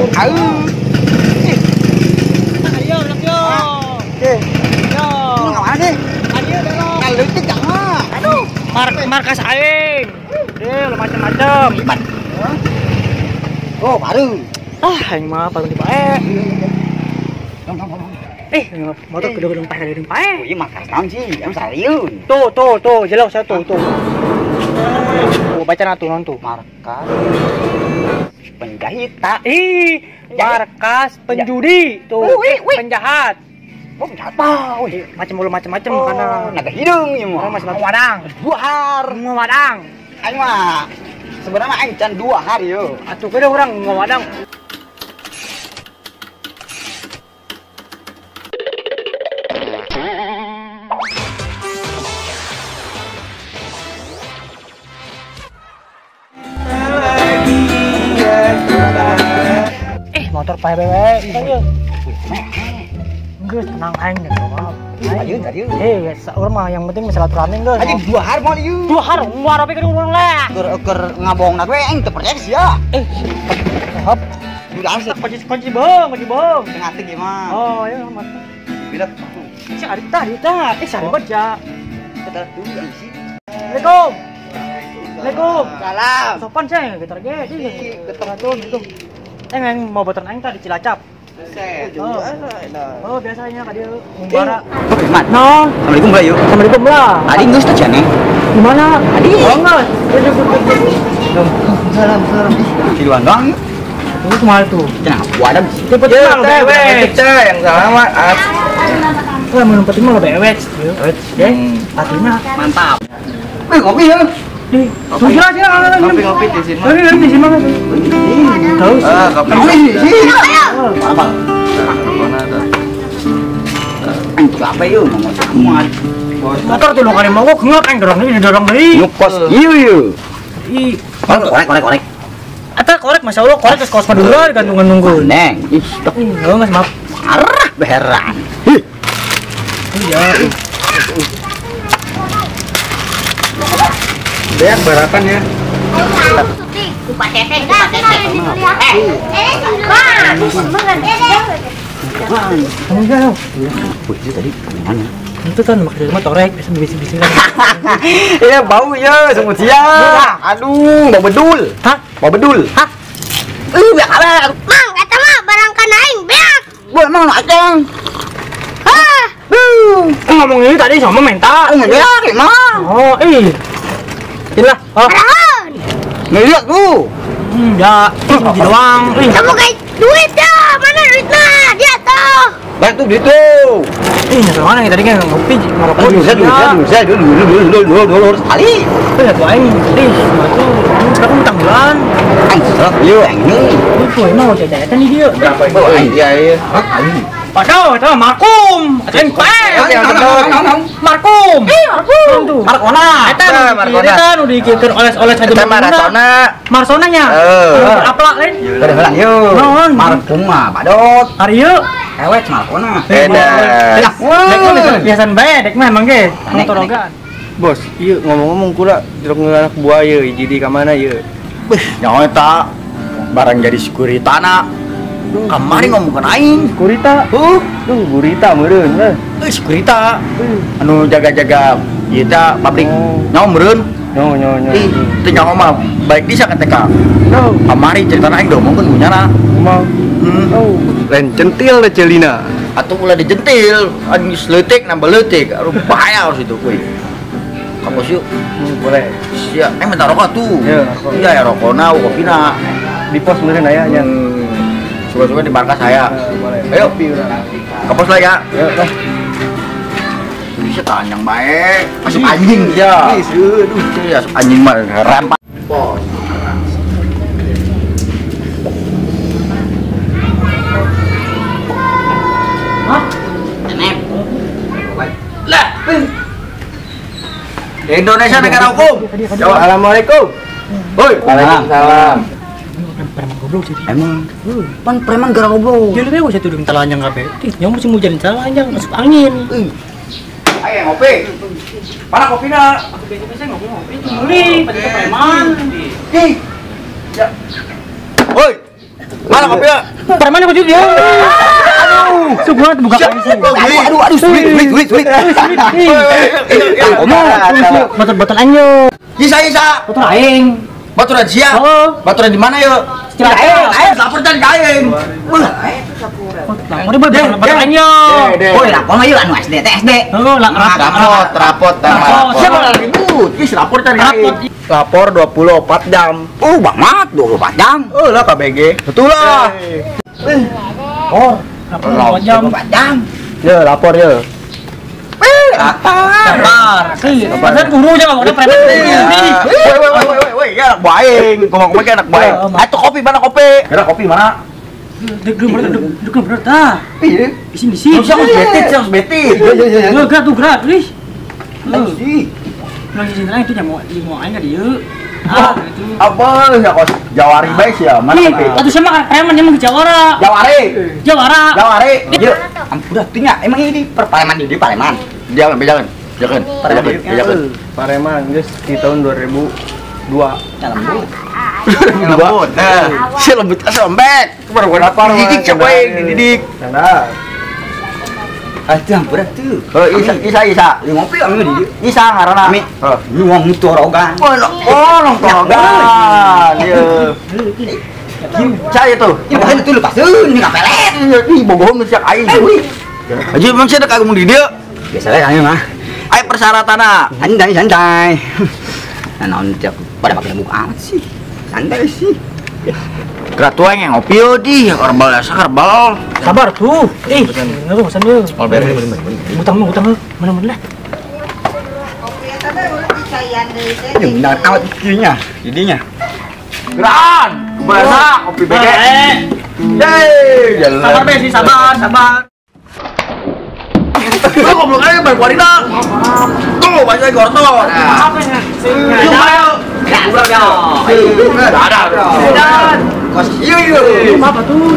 Au. Ayo, yo. Oke. Yo. Lu mana sih? Ayo dorong. Leutik jangan. Aduh, markas aing. Deh, lu macam-macam. Oh, baru. Ah, aing mah paling dipae. Eh, motor gedung-gedung pae gedung pae. Oh, iya markas naon sih? Emang serius. Tuh, tuh, tuh, jelas saya tuh, tuh. Oh, baca na tuh non tuh. Markas penjahit. Ih, markas penjudi tuh, penjahat. Oh, penjahat apa? Macam mulu macam-macam karena naga hidung ieu mah. Masih wadang. Dua har. Wadang. Aing mah sebenarnya aing can 2 hari yo. Atuh kada urang ngawadang. Motor pae bae. Geus tenang aing deh maaf. Ayo tadi. Eh, urang mah yang penting silaturahmi geus. Aja 2 hari mau ieu. 2 hari muar api keur urang lah. Keur ngabongna we aing teu percaya sia. Eh. Hop. Udah sih kunci bohong, kunci bohong. Tengah teh gimana? Oh, iya mah. Bila si Arita, Arita. Eh, si Arita ja. Kita dulu sih. Assalamualaikum. Assalamualaikum. Salam. Sopan sih, getar ge. Getar gitu. Aing mau botoran aing tadi Cilacap. Oh, oh biasanya ka dieu ngumbara. Mat. No. Assalamualaikum lah yuk. Assalamualaikum lah. Adi geus teh ceneng. Di mana? Adi. Oh, geus. Salam salam. Kiluan doang. Itu kumaha tuh? Cenah wadah. Cepet mah bewet. Yang sama. Wah, mun penting mah bewet. Ya. Patina mantap. Wih, kopi ya. Di. Sila sila. Ngopi-ngopi di sini. Di sini mah. Tahu sih. Kopi sih. Apa? Apa yuk? Motor tuh kali mau ngek aing dorong deui didorong deui. Nyukos ieu ieu. Ih, korek korek korek. Eta korek Masya Allah, korek geus kos Madura digantungan nunggu. Neng, ih, heuh geus maaf. Parah beheran. Ih. Iya. Beak barakan ya. Itu tadi mana? Itu kan makan rumah torek, bisa bisik-bisik kan. Iya bau ya, semut sia. Aduh, bau bedul. Hah? Bau bedul. Hah? Beak apa? Mang, eta mah barang kana aing beak. Gua emang aceng. Hah? Ngomong ini tadi sama minta. Beak emang. Oh, ih. Inilah. Oh. Ngeliat tuh. Ya, di doang. Kamu kayak duit dah. Mana duitnya? Dia tuh. Banyak tuh duit tuh. Ih, mana tadi kan ngopi, ngerokok. Dulu sekali. Itu ya tuh aing. Ih, itu sekarang utang bulan. Aing serap ieu aing ini. Itu emang mau jajan nih dia. Berapa itu? Iya, iya. Padahal itu Markum. Aing pae. Markum. Ih, Markum. Markona. Eta Markona. Eta nu dikiekeun oles-oles aja. Eta Marsona. Marsona nya. Heeh. Aplak lain. Heula yeuh. Markum mah badot. Hari ieu ewek Markona. Beda. Biasaan bae dek mah emang ge. Motorogan. Bos, ieu ngomong-ngomong kula jeruk anak buah ieu hiji di ka mana ieu? Beuh, nyawa eta barang jadi sekuritana. Kamari ngomongkeun aing. Sekurita? Heuh, duh gurita meureun heuh. Euy, sekurita. Anu jaga-jaga ieu teh pabrik. Nyawa meureun. Nyawa nyawa nyawa. Ih, teu nyawa mah baik bisa ka TK. Kamari ceritana aing diomongkeun kunyana. Kumaha? Oh, lain centil deh celina. Atuh ulah dijentil, anjing leutik nambah leutik. Aduh bahaya harus itu kuy. Kampus yuk. Boleh. Sia, aing minta rokok tuh. Iya, ya rokona, kopina. Di pos meureun aya nya. Suka-suka di markas saya. Ayo, ke pos lah ya. Ayo, lah. Bisa tanyang baik. Masuk anjing ya. Aduh, ya anjing mah rempat. Pos. Hah? Tenep. Lah. Indonesia negara hukum. Assalamualaikum. Hoi. Waalaikumsalam. Preman goblok jadi. Emang. Pan preman gara goblok. Dia lebih usah tudung telanjang kabeh. Ih, yang mesti mujan telanjang masuk angin. Ayo ngopi. Mana kopina? Aku biasa-biasa ngopi-ngopi itu beli pada preman. Ih. Ya. Hoi. Mana kopi ya? Preman aku juga. Aduh, subuh buka kain. Aduh, aduh, sulit, sulit, sulit. Ngomong, botol-botol aing yo. Isa, isa. Botol aing. Baturan sia. Baturan di mana yo? Aing, aing lapor tadi aing. Lapor botol aing yo. Oh, lapor mah yeuh anu SD teh SD. Heeh, rapot, rapot, rapot. Siapa ribut? Ih, lapor tadi aing. Lapor 24 jam. Oh, banget 24 jam. Oh, lah KBG. Betul lah. Oh, lapor 24 jam. 24 jam. Ya, lapor ya. Lapor. Pasal guru aja ngomongnya preman. Woi, woi, woi, woi, woi, ya anak baing. Ngomong-ngomong kayak anak baing. Atuh kopi mana kopi? Kira kopi mana? Deg bener tah. Iya. Di sini sih. Harus betit, harus betit. Iya, gerak tuh gerak, ih. Lagi cinta itu mau aing ka dieu. Ah, itu. Apa ya kos Jawari bae sih ya, mana kopi? Atuh sama preman emang Jawara. Jawari. Jawara. Jawari. Ieu ampun atuh nya, emang ini perpareman di Pareman. Jangan, jangan. Jangan. Jangan. Pareman geus di tahun 2002. Lembut. Lembut. Nah, si lembut asa lembek. Lapor dididik coba dididik. Nah. Atuh ampun atuh. Oh, isa isa isa. Ieu ngopi ami di dieu. Isa ngaranna. Ami. Ieu wong torogan. Oh, nong torogan. Ieu. Cai itu. Ieu bukan itu lepaseun ini kapelet. Ih, bogohon siak aing. Aja emang sia dek ngomong di dieu. Biasa we kami mah. Ayo persyaratanna. Santai santai. Nah, naon tiap pada pakai muka amat sih. Santai sih. Gerak tuang yang ngopi yo di herbal asa herbal. Sabar tuh. Ih, bener pesan yo. Utang utang mana-mana lah. Ini benar amat nya, jadinya. Geran, kumaha kopi BG. Yeay, jalan. Sabar be sih, sabar, sabar. Lu goblok aja baru warina. Tuh, banyak gorto. Maaf ya. Ada. Kos ieu ieu. Maaf atuh.